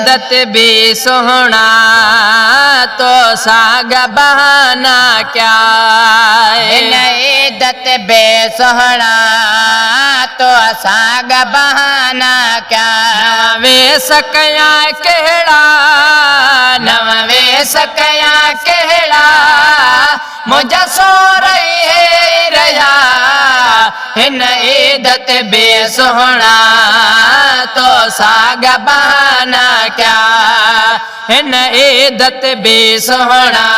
عيد تي به سهڻا تو ساڳ بهانا ڪيا. هن عيد تي به سهڻا تو ساڳ بهانا ڪيا. نوان ويس ڪيان ڪهڙا، نوان ويس ڪيان ڪهڙا، منهنجا سور اهي ئي رهيا. هن عيد تي به سهڻا تو ساڳ بهانا ڪيا. هن عيد تي به سهڻا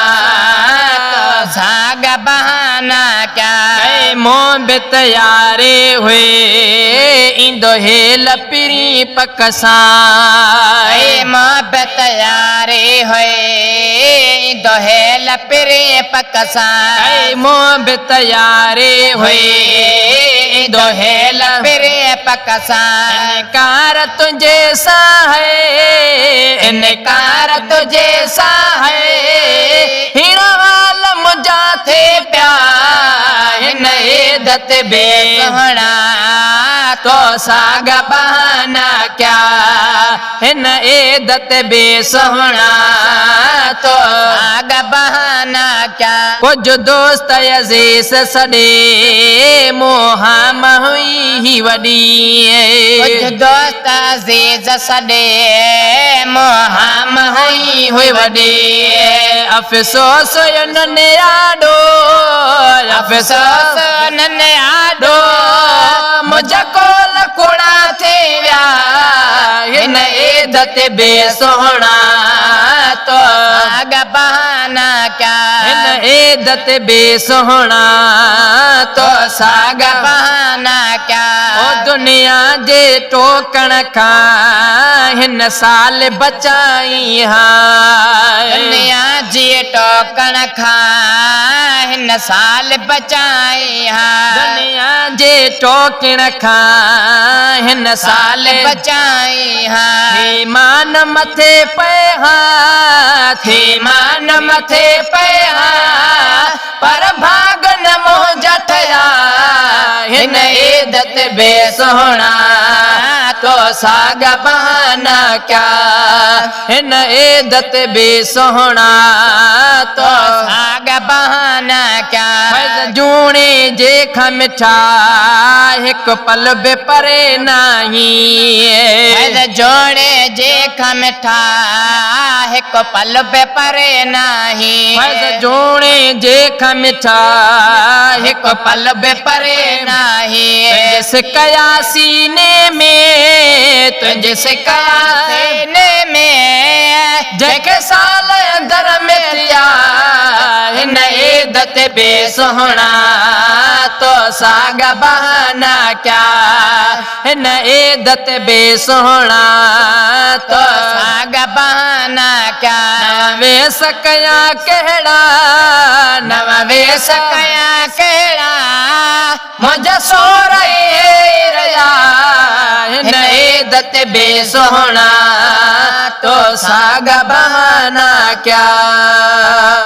تو ساڳ بهانا ڪيا. ڪئي مون به تياري هئي، ايندو هيل پرين پڪ سان. ڪئي مون به تياري هئي، ايندو هيل پرين پڪ سان. ڪئي مون به تياري هئي، ايندو هيل پرين پڪ سان. انڪار تنهنجي سان هي، انڪار تنهنجي سان هي، هيڻا حال منهنجا ٿي پيا. هن عيد تي به سهڻا تو ساڳ بهانا ڪيا. هن عيد تي به سهڻا تو ساڳ بهانا ڪيا. ڪجهه دوست عزيز سڏي، مون هام هئي هي وڏي. ڪجهه دوست عزيز سڏي، مون هام هئي هئي وڏي. افسوس انهن آڏو، افسوس انهن آڏو، منهنجا ڪول ڪوڙا ٿي ويا. هن عيد تي به سهڻا تو ساڳ بهانا ڪيا. هن عيد تي به سهڻا تو ساڳ بهانا ڪيا. او دنيا جي ٽوڪڻ کان هن سال بچائي ها. دنيا جي ٽوڪڻ کان هن سال بچائي ها. دنيا جي ٽوڪڻ کان هن سال بچائي ها. ٿي مان مٿي پئي ها، ٿي مان مٿي پئي ها، پر ڀاڳ نه منهنجا ٺهيا. هن عيد تي به سهڻا تو ساڳ بهانا ڪيا. هن عيد تي به سهڻا تو ساڳ بهانا ڪيا. فيض جوڻي جي کان مٺا هڪ پل به پري ناهي. فيض جوڙي جي کان مٺا هڪ پل به پري ناهي. فيض جوڻي جي کان مٺا هڪ پل به پري ناهي. تنهنجي سڪيا سيني ۾، تنهنجي سڪيا سيني ۾، جنهن کي سال اندر ۾ ٿيا. هن عيد تي به سهڻا تو ساڳ بهانا ڪيا. هن عيد تي به سهڻا تو ساڳ بهانا ڪيا. نوان ويس ڪيان ڪهڙا، نوان ويس ڪيان ڪهڙا، منهنجا سور اهي رهيا. هن عيد تي به سهڻا تو ساڳ بهانا ڪيا.